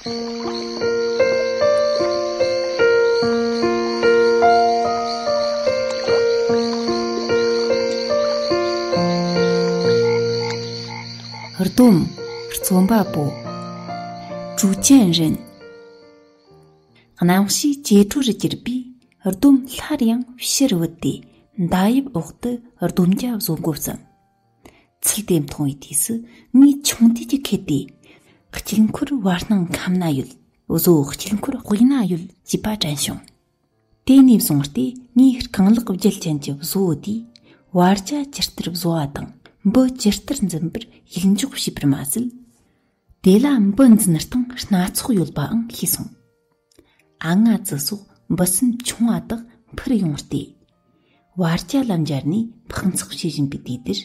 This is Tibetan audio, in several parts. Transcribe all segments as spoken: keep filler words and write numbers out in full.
སྡོམ། རྩོམ་པ་པོ། ཀྲུའུ་ཅན་རེན། གནམ་གཤིས་ཇེ་དྲོ་རུ་གྱུར་པས་སྡོམ་སླར་ཡང་ཕྱིར་བུད་དེ་མདའ་ཡབ་འོག་ཏུ་སྡོམ་རྒྱ་བཟོ་འགོ་བརྩམས། ཚུལ་དེ་མཐོང་བའི་དུས་སུ་ངས་ཆུང་དུས་ཀྱི་ཁེ་དེ། དཀྱིལ་འཁོར་བར་སྣང་ཁམ་ན་ཡོད། བཟོ་དཀྱིལ་འཁོར་དཔེ་ན་ཡོད་ཅེས་པ་དྲན་བྱུང་། དེ་ནས་བཟུང་སྟེ་ངས་རྐང་ལག་བརྒྱད་ཅན་གྱི་བཟོ་བོ་དེས་བར་རྒྱ་ཇི་ལྟར་བཟོ་བ་དང་འབུ་ཇི་ལྟར་འཛིན་པར་ཡིག་འཇོག་བྱས་པར་མ་ཟད། དེ་ལ་འབུ་འཛིན་སྟངས་སྣ་ཚོགས་ཡོད་པའང་ཤེས་སོང་། ཨ་ང་ཙི་སོགས་འབུ་སྲིན་ཆུང་བ་དག་འཕུར་ཡོང་སྟེ། བར་རྒྱ་ལ་འབྱར་ནས་འཕག་འཚག་བྱེད་བཞིན་པའི་དུས་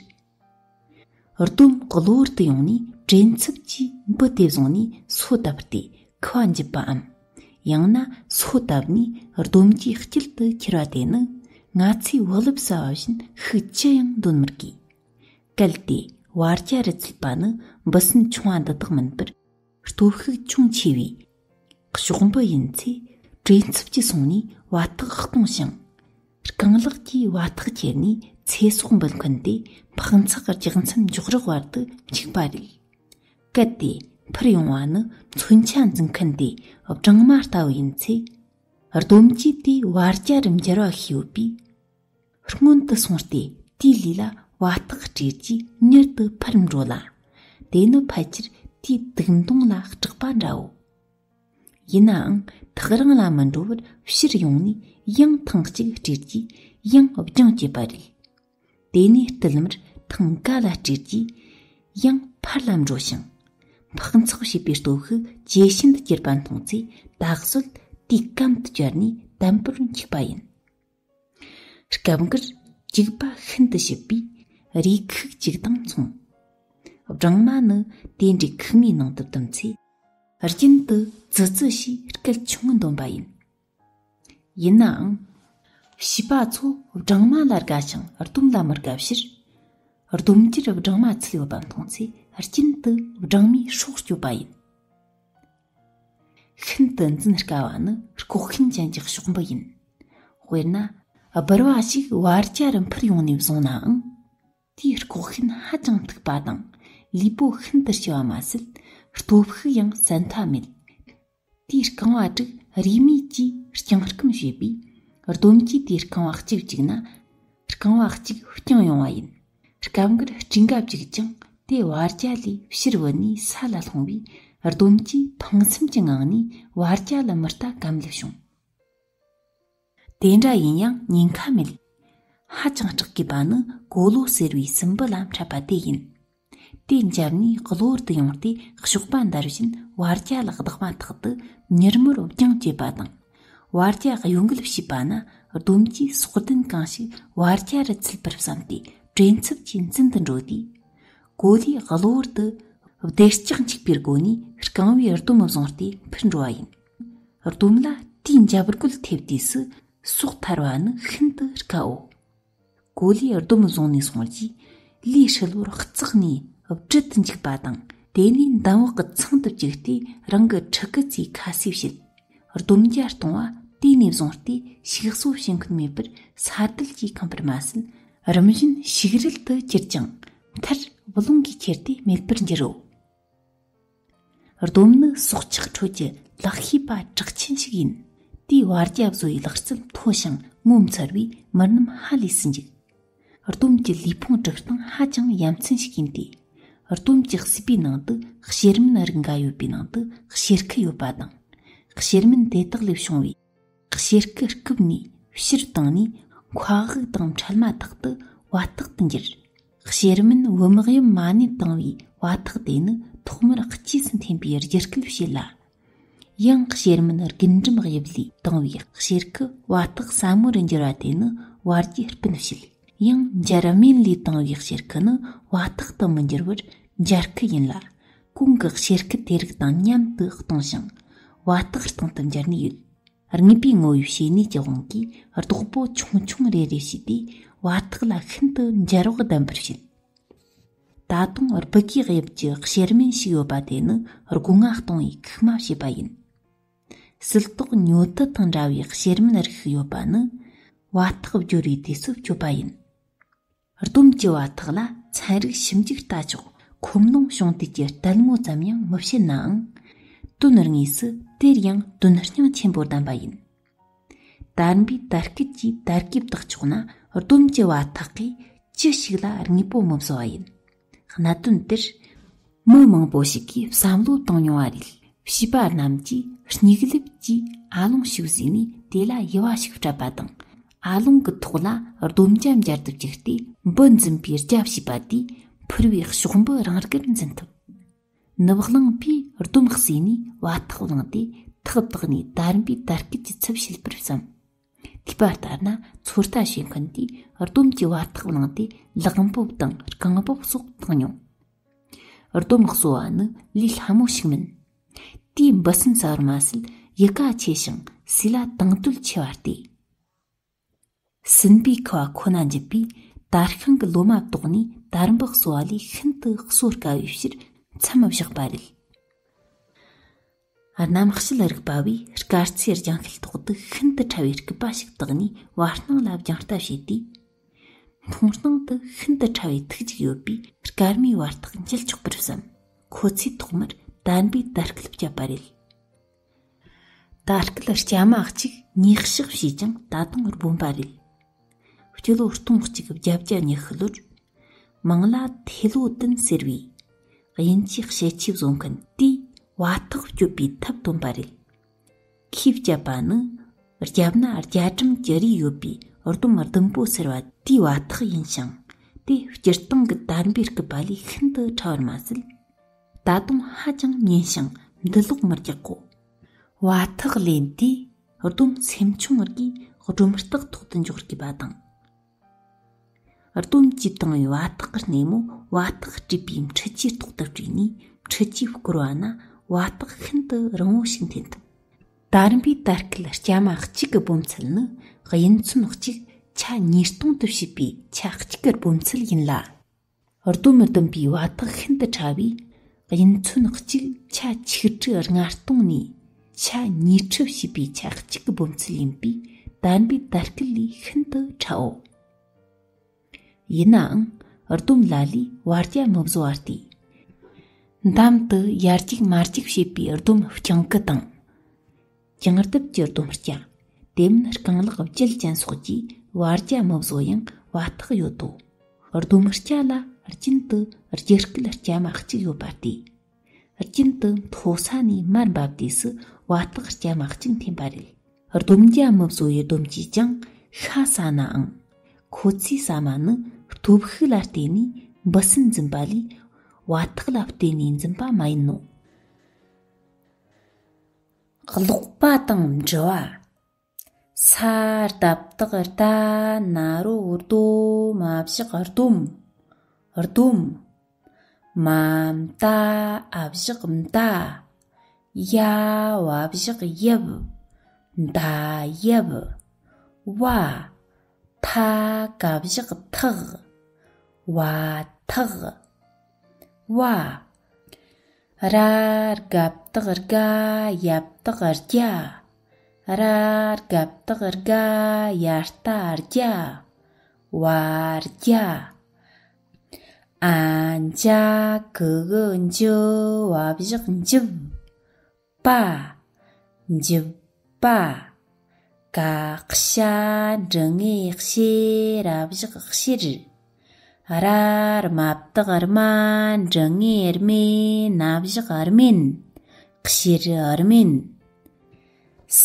དེར། སྡོམ་གློ་བུར་དུ་ཡོང་ནས་བྲེལ་འཚུབ་ཀྱིས་འབུ་དེ་བཟུང་ནས་སོ་བཏབ་སྟེ་ཁུ་བ་འཇིབ་པའམ། ཡང་ན་སོ་བཏབ་ནས་སྡོམ་གྱི་དཀྱིལ་དུ་ཁྱེར་བ་དེ་ནི་ང་ཚོས་བག་ལེབ་ཟ་བ་བཞིན་ཤུགས་ཅི་ཡང་འདོན་མི་དགོས། གལ་ཏེ་བར་རྒྱ་རུ་ཚུད་པ་ནི་འབུ་སྲིན་ཆུང་བ་འདི་དག་མིན་པར། སྟོབས་ཤུགས་ཅུང་ཆེ་བའི་གཤོག་འབུ་ཡིན་ཚེ། བྲེལ་འཚུབ་ཀྱིས་སོང་ནས་བ་ཐག་གཏོང་ཞིང་། རྐང་ལག་གིས་བ་ཐག་ཁྱེར་ནས་ཚེ་སྲོག་འབུད་མཁན་དེ་འཕག་འཚག་རྒྱག་མཚམས་འཇོག་རོགས་བར་དུ་འཇུག་པ་རེད། གལ་ཏེ་འཕུར་ཡོང་བ་ནི་མཚོན་ཆ་འཛིན་མཁན་དེ་སྦྲང་མ་ལྟ་བུ་ཡིན་ཚེ། སྡོམ་གྱིས་དེའི་བར་རྒྱ་རུ་འབྱར་བ་ཤེས་ཡོད་པས། སྔོན་དུ་སོང་སྟེ་དེའི་ལུས་ལ་བ་ཐག་སྦྲེལ་རྗེས་མྱུར་དུ་འཕུར་འགྲོ་ལ། དེ་ནི་ཕལ་ཆེར་དེའི་དུག་མདོང་ལ་སྐྲག་པ་འདྲའོ། ཡིན་ནའང་ཐག་རིང་ལ་མི་འགྲོ་བར་ཕྱིར་ཡོང་ནས་ཡང་ཐེངས་གཅིག་སྦྲེལ་རྗེས་ཡང་སྦྱང་བྱེད་པ་རེད། དེ་ནས་རྟུལ་མར་ཐེངས་འགའ་ལ་སྦྲེལ་རྗེས་ཡང་ཕར་ལ་འགྲོ་ཞིང་། འཕག་འཚག་བྱེད་པའི་སྟོབས་ཤུགས་ཇེ་ཞན་དུ་གྱུར་པ་མཐོང་ཚེ་ད་གཟོད་དེའི་གམ་དུ་བཅར་ནས་དམ་པོར་འཇུག་པ་ཡིན། སྐབས་འགར་སྐྱུག་པ་ཤིན་ཏུ་ཞིབ་པས་རུས་ཁུག་ཅིག་དང་མཚུངས། སྦྲང་མ་ནི་དེ་འདྲའི་ཁུག་མའི་ནང་དུ་བཏུམས་ཚེ། རྒྱུན་དུ་ཙི་ཙི་ཞེས་སྐད་ཆུང་ངུ་འདོན་པ་ཡིན། ཡིན་ནའང་། བྱིས་པ་ཚོ་སྦྲང་མ་ལ་དགའ་ཞིང་སྡོམ་ལ་མི་དགའ་ཕྱིར། སྡོམ་རྒྱུར་སྦྲང་མ་ཚུད་ཡོད་པ་མཐོང་ཚེ་རྒྱུན་དུ་སྦྲང་མའི་སྲོག་གཅོད་པ་ཡིན། ཤིན་ཏུ་འཛིན་དཀའ་བ་ནི་ལྐོག་ཤིན་ཅན་གྱི་གཤོག་འབུ་ཡིན། དཔེར་ན། སྦུར་བ་ཞིག་བར་རྒྱ་རུ་འཕུར་ཡོང་ནས་བཟུང་ནའང་། དེའི་ལྐོག་ཤིན་ཧ་ཅང་མཐུག་པ་དང་། ལུས་པོ་ཤིན་ཏུ་ལྕི་བ་མ་ཟད། སྟོབས་ཤུགས་ཡང་ཟད་མཐའ་མེད། དེའི་རྐང་བ་དྲུག་རིས་མེད་ཀྱིས་རྐྱང་རྐུམ་བྱེད་པས། སྡོམ་གྱིས་དེའི་རྐང་བ་གཅིག་བཅུག་ན། རྐང་བ་གཅིག་རྐྱང་ཡོང་བ་ཡིན། སྐབས་འགར་སྤྲིན་ཀ་བཅུག་ཀྱང་དེ་བར་རྒྱ་ལས་ཕྱིར་བུད་ནས་ས་ལ་ལྷུང་བས། སྡོམ་གྱིས་ཕངས་སེམས་ཀྱི་ངང་ནས་བར་རྒྱ་ལ་མི་ལྟ་གམ་ལུས་བྱུང་། དེ་འདྲ་ཡིན་ཡང་ཉེན་ཁ་མེད། ཧ་ཅང་སྐྲག་དགོས་པ་ནི་གོ་ལོ་ཟེར་བའི་སྲིན་འབུ་ལ་འཕྲད་པ་དེ་ཡིན། དེ་འབྱར་ནས་གློ་བུར་དུ་ཡོང་སྟེ་གཤོག་པ་འདར་བཞིན་བར་རྒྱ་ལ་ལྡག་མ་ཐག་ཏུ་མྱུར་མོར་སྦྱང་བྱེད་པ་དང་། བར་རྒྱ་གཡོ་འགུལ་བྱས་པ་ན་སྡོམ་གྱིས་སྲོག་ལྡན་གང་ཞིག་བར་རྒྱ་རུ་ཚུད་པར་བསམ་སྟེ་བྲེལ་འཚུབ་ཀྱིས་འཛིན་དུ་འགྲོ་དུས། གོ་ལའི་གློ་བུར་དུ་བདེ་ལྕག་འཇིག་པའི་སྒོ་ནས་རྐང་བའི་སྡོམ་བཟུང་སྟེ་འཕུར་འགྲོ་བ་ཡིན། སྡོམ་ལ་དེའི་འཇབ་རྒོལ་ཐེབས་དུས་སུ་སྲོག་ཐར་བ་ནི་ཤིན་ཏུ་དཀའོ། གོ་ལའི་སྡོམ་བཟུང་ནས་སོང་རྗེས་ལུས་ཧྲིལ་བོར་གཙགས་ནས་བཀྲུས་ཏེ་འཇུག་པ་དང་། དེ་ནས་འདམ་བག་གི་ཚང་དུ་བཅུག་སྟེ་རང་གི་ཕྲུ་གུ་ཚོའི་ཁ་ཟས་བྱེད། སྡོམ་རྒྱ་གཏོང་བ་དེ་ནས་བཟུང་སྟེ་ཞིག་གསོ་བྱེད་མཁན་མེད་པར་ས་དལ་གྱིས་ཁེངས་པར་མ་ཟད། རིམ་བཞིན་ཞིག་རལ་དུ་གྱུར་ཅིང་མཐར་རླུང་གིས་ཁྱེར་ཏེ་མེད་པར་འགྱུར་རོ། སྡོམ་ནི་སྲོག་ཆགས་ཁྲོད་ཀྱི་ལག་ཤེས་པ་གྲགས་ཆེན་ཞིག་ཡིན། དེའི་བར་རྒྱ་བཟོ་བའི་ལག་རྩལ་མཐོ་ཞིང་ངོ་མཚར་བས་མི་རྣམས་ཧ་ལས་སུ་འཇིགས། སྡོམ་གྱི་ལུས་ཕུང་གྲུབ་སྟངས་ཧ་ཅང་ཡ་མཚན་ཞིག་ཡིན་ཏེ། སྡོམ་གྱི་སྲིད་པའི་ནང་དུ་གཤེར་རྨེན་རིགས་འགའ་ཡོད་པའི་ནང་དུ་གཤེར་ཁུ་ཡོད་པ་དང་། གཤེར་རྨེན་དེ་དག་ལས་བྱུང་བའི་གཤེར་ཁུ་རྐུབ་ནས་ཕྱིར་བཏང་ནས་མཁའ་དབུགས་དང་འཕྲལ་མ་ཐག་ཏུ་བ་ཐག་ཏུ་འགྱུར། གཤེར་རྨེན་བུམ་གཡུམ་མ་ནས་བཏང་བའི་བ་ཐག་དེ་ནི་ཐོག་མར་ལྕེས་སུ་འཐེན་པའི་རྒྱུ་སྐུལ་བྱེད་ལ། ཡང་གཤེར་རྨེན་རྒུན་འབྲུམ་དབྱིབས་ལས་བཏང་བའི་གཤེར་ཁུ་བ་ཐག་སྲ་མོ་རུ་འགྱུར་བ་དེ་ནི་བ་རྒྱའི་སྤུན་བྱེད། ཡང་འབྱར་རྨེན་ལས་བཏང་བའི་གཤེར་ཁུ་ནི་བ་ཐག་ཏུ་མི་འགྱུར་བར་འབྱར་ཁུ་ཡིན་ལ། གོང་གི་གཤེར་ཁུ་དེ་རིགས་དང་མཉམ་དུ་གཏོང་ཞིང་བ་ཐག་སྟེང་དུ་འབྱར་ནས་ཡོད། རྔུལ་པའི་ངོ་བོའི་བྱེད་ནུས་ཀྱི་དབང་གིས་རྡོག་པོ་ཆུང་ཆུང་རེ་རེ་བྱས་ཏེ་བ་ཐག་ལ་ཤིན་ཏུ་འབྱར་བག་ལྡན་པར་བྱེད། ད་ ད་དུང་སྦུ་གུའི་དབྱིབས་ཀྱི་གཤེར་རྨེན་ཞིག་ཡོད་པ་དེ་ནི་སྒོ་ང་གཏོང་བའི་ཁུག་མ་བྱས་པ་ཡིན། སིལ་ཏོག་ཉོ་དུ་དང་འདྲ་བའི་གཤེར་རྨེན་རིགས་ཤིག་ཡོད་པ་ནི་བ་ཐག་སྦྱོར་བའི་དུས་སུ་སྤྱོད་པ་ཡིན། རྡོམ་གྱི་བ་ཐག་ལ་ཚན་རིག་ཞིབ་འཇུག་ལྟ་ཆོག་ཁོམ་ལོང་བྱུང་དུས་ཀྱི་ལྟད་མོ་ཙམ་ཡང་མི་བྱེད་ནའང་། དོན་དངོས་སུ་དེར་ཡང་དོན་སྙིང་ཆེན་པོ་ལྡན་པ་ཡིན། དར་འབུའི་དར་སྐུད་ཀྱིས་དར་གོས་བཏགས་ཆོག་ན། རྡོམ་གྱི་བ་ཐག་གིས་ཅི་ཞིག་ལ་དངོས་པོ་མི་བཟོ་བ་ཡིན། གནད་དོན་དེར་མི་མང་པོ་ཞིག་གིས་བསམ་བློ་བཏང་མྱོང་བ་རེད། བྱིས་པ་རྣམས་ཀྱིས་སྙིགས་ལེབ་ཀྱི་ཨ་ལོང་ཞིག་བཟོས་ནས་དེ་ལ་དབྱི་བ་ཞིག་སྤྲད་པ་དང་། ཨ་ལོང་གི་ཐོག་ལ་རྡོམ་རྒྱ་འབྱར་དུ་བཅུག་སྟེ་འབུ་འཛིན་པའི་རྒྱ་བྱས་པ་དེས་ཕུར་བའི་གཤོག་འབུ་རང་དགར་འཛིན་ཐུབ། ནུབ་གླིང་པས་རྡོམ་བསྲེས་ནས་བ་ཐག་བླངས་ཏེ་ཐག་བཏགས་ནས་དར་འབུའི་དར་སྐུད་ཀྱི་ཚབ་བྱེད་པར་བསམ། ཐོས་པ་ལྟར་ན་ཚོད་ལྟ་བྱེད་མཁན་དེས་རྡོམ་གྱི་བ་ཐག་བླངས་ཏེ་ལག་འབོབ་དང་རྐང་འབོབ་སོགས་བཏང་མྱོང་། རྡོམ་གསོ་བ་ནི་ལས་སླ་མོ་ཞིག་མིན། དེས་འབུ་སྲིན་ཟ་བར་མ་ཟད་ཡུ་ག་ཆེ་ཞིང་ཟས་ལ་དང་དོད་ཆེ་བ་སྟེ། སྲིན་པོའི་ཁུ་བ་ཁོ་ན་འཇིབ་པས་དར་ཤིང་གི་ལོ་མ་བཏོགས་ནས་དར་འབུ་གསོ་བ་ལས་ཤིན་ཏུ་གསོ་དཀའ་བའི་ཕྱིར་མཚམས་བཞག་པ་རེད། གནམ་དཔྱད་རིག་པ་བས་དཀར་ཚའི་རྒྱང་ཤེལ་ཐོག་ཏུ་ཤིན་ཏུ་ཕྲ་བའི་སྐུད་པ་ཞིག་བཏགས་ནས་བར་སྣང་ལ་རྒྱང་ལྟ་བྱས་ཏེ། མཐོང་སྣང་དུ་ཤིན་ཏུ་ཕྲ་བའི་ཐིག་ཅིག་ཡོད་པས་སྐར་མའི་བར་ཐག་འཇལ་ཆོག་པར་བསམ། ཁོ་ཚོས་ཐོག་མར་དར་འབུའི་དར་སྐུད་བརྒྱབ་པ་རེད། དར་སྐུད་རྐྱ་མ་གཅིག་ཉིས་གཤག་བྱས་ཀྱང་ད་དུང་སྦོམ་པ་རེད། སྤྱི་ལོ་སྟོང་གཅིག་བརྒྱད་བརྒྱ་ཉི་ཤུ་ལོར། མིང་ལ་ཐེ་ལོ་ཏིན་ཟེར་བའི་དབྱིན་ཇིའི་དཔྱད་ཆས་བཟོ་མཁན་དེས་བ་ཐག་གཅོད་པའི་ཐབས་བཏོན་པ་རེད། ཁོས་བརྒྱབ་པ་ནི་བརྒྱབ་ན་རྒྱ་གྲམ་གྱི་རིགས་ཡོད་པའི་རྡོམ་ཟླུམ་པོ་ཟེར་བ་དེའི་བ་ཐག་ཡིན་ཞིང་། དེ་སྤྱིར་བཏང་གི་དར་འབུའི་སྐུད་པ་ལས་ཤིན་ཏུ་ཕྲ་བར་མ་ཟད། ད་དུང་ཧ་ཅང་ཉེན་ཞིང་འདུ་ལོག་མི་རྒྱག་གོ། བ་ཐག་ལེན་དུས་རྡོམ་སེམས་ཆུང་བར་གྱི་སྒྲོམ་སྟེགས་ཐོག་ཏུ་འཇོག་དགོས་པ་དང་། རྡོམ་གྱིས་བཏང་བའི་བ་ཐག་གི་སྣེ་མོ་བ་ཐག་བྲིས་པའི་འཕྲུལ་ཆས་ཐོག་ཏུ་བྲིས་ནས་འཕྲུལ་ཆས་བསྐོར་བ་ན་བ་ཐག་ཤིན་ཏུ་རིང་བོ་ཞིག་འཐེན་ཐུབ། དར་འབུའི་དར་སྐུད་རྐྱ་མ་གཅིག་གི་སྦོམ་ཚད་ནི་དབྱིན་ཚན་གཅིག་ཆ་ཉིས་སྟོང་དུ་བྱས་པའི་ཆ་གཅིག་གི་སྦོམ་ཚད་ཡིན་ལ། རྡོམ་བཟླུམ་པའི་བ་ཐག་ཤིན་ཏུ་ཕྲ་བས་དབྱིན་ཚན་གཅིག་ཆ་ཆིག་ཁྲི་ལྔ་སྟོང་ནས་ཆ་ཉིས་ཁྲི་བྱས་པའི་ཆ་གཅིག་གི་སྦོམ་ཚད་ཡིན་པས་དར་འབུའི་དར་སྐུད་ལས་ཤིན་ཏུ་ཕྲའོ། ཡིན་ནའང་རྡོམ་ལ་ལས་བ་རྒྱ་མི་བཟོ་བ་སྟེ། འདམ་དུ་ཡར་རྒྱུག་མར་རྒྱུག་བྱེད་པའི་རྡོམ་རྐྱང་སྐུད་དང་། རྐྱང་རྡབ་ཀྱི་རྡོམ་རྐྱ། དེ་མིན་རྐང་ལག་བརྒྱད་ཅན་སོགས་ཀྱིས་བ་རྒྱ་མི་བཟོ་ཡང་བ་ཐག་ཡོད་དོ། རྡོམ་རྐྱ་ལ་རྒྱུན་དུ་རྒྱུ་སྐུད་རྐྱ་མ་གཅིག་ཡོད་པ་སྟེ། རྒྱུན་དུ་མཐོ་ས་ནས་མར་འབབ་དུས་སུ་བ་ཐག་རྐྱ་མ་གཅིག་འཐེན་པ་རེད། རྡོམ་རྒྱ་མི་བཟོ་བའི་རྡོམ་གྱིས་ཀྱང་ཤ་ཟ་ནའང་། ཁོ་ཚོས་ཟ་མ་ནི་སྟོབས་ཤུགས་ལ་བརྟེན་ནས་འབུ་སྲིན་འཛིན་པ་ལས་བ་ཐག་ལ་བརྟེན་ནས་འཛིན་པ་མ་ཡིན་ནོ། ཀློག་པ་དང་འབྲི་བ། ས་རྡབ་ཏག་རྡ། ན་རོ་རྡོ། མ་བཞག་རྡོམ། རྡོམ། མ་མདའ། འ་བཞག་མདའ། ཡ་བ་བཞག་ཡབ། མདའ་ཡབ། བ། ཐ་ག་བཞག་ཐག་བ་ཐག་བ། ར་རྒ་བཏགས་རྒ། ཡ་བཏགས་རྒྱ། ར་རྒ་བཏགས་རྒ། ཡ་བཏགས་རྒྱ། བ་རྒྱ། ཨ་འཇ་གི་གུ་འཇུ། བ་བཞག་འཇུབ། པ། འཇུབ་པ། ཀ་ཤ་འགྲེང་བུ་ཀྱི་ཤེ། ར་བཞག་གཤེར། ར་རྨ་བཏགས་རྨ། འགྲེང་བུ་ཀྱི་རྨེ། ན་བཞག་རྨེན། གཤེར་རྨེན། ས་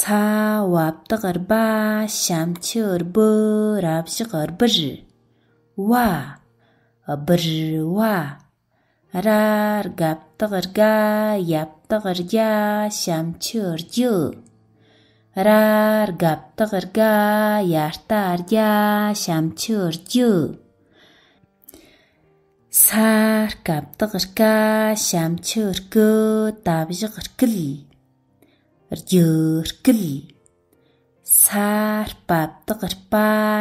བ་བཏགས་སྦ། ཞབས་མཆུ་སྦུ། ར་བཞག་སྦིར། བ། སྦིར་བ། ར་རྒ་བཏགས་རྒ། ཡ་བཏགས་རྒྱ། ཞབས་མཆུ་རྒྱུ། ར་རྒ་བཏགས་རྒ། ཡ་བཏགས་རྒྱ། ཞབས་མཆུ་རྒྱུ། ས་རྐ་བཏགས་སྐ། ཞབས་མཆུ་སྐུ། ད་བཞག་སྐུད། རྒྱུ་སྐུད། ས་རྤ་བཏགས་སྤ།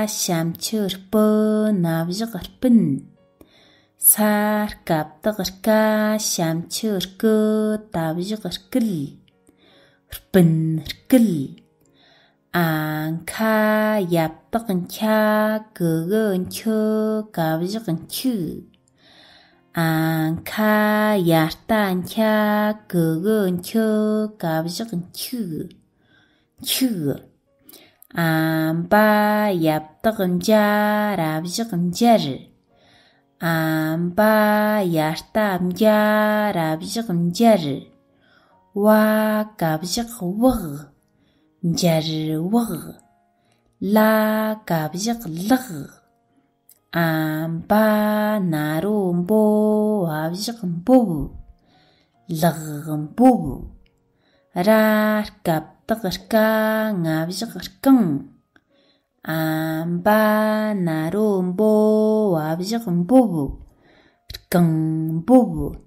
ཞབས་མཆུ་སྤུ། ན་བཞག་སྤུན། ས་སྐབས་བཏགས་སྐ་ཞབས་མཆུ་སྐུ་ད་བཞག་སྐུད། སྤུན་སྐུད། ཨ་ཁ་ཡ་བཏགས་འཁྱ་གི་གུ་འཁྱུ་ག་བཞག་འཁྱུག་ཨ་ཁ་ཡ་བཏགས་འཁྱ་གི་གུ་འཁྱུ་ག་བཞག་འཁྱུག་འཁྱུག་ཨ་འབའ་ཡ་བཏགས་འབྱ་ར་བཞག་འབྱར། ཨ་འབའ་ཡ་བཏགས་འབྱ་ར་བཞག་འབྱར། བ་ག་བཞག་བག་འབྱར་བག་ལ་ག་བཞག་ལག་ཨ་འབ་ན་རོ་འབོ་བ་བཞག་འབོབ། ལག་འབོབ། ར་སྐབས་བཏགས་རྐ་ང་བཞག་རྐང་། ཨ་འབ་ན་རོ་འབོ་བ་བཞག་འབོབ། རྐང་འབོབ།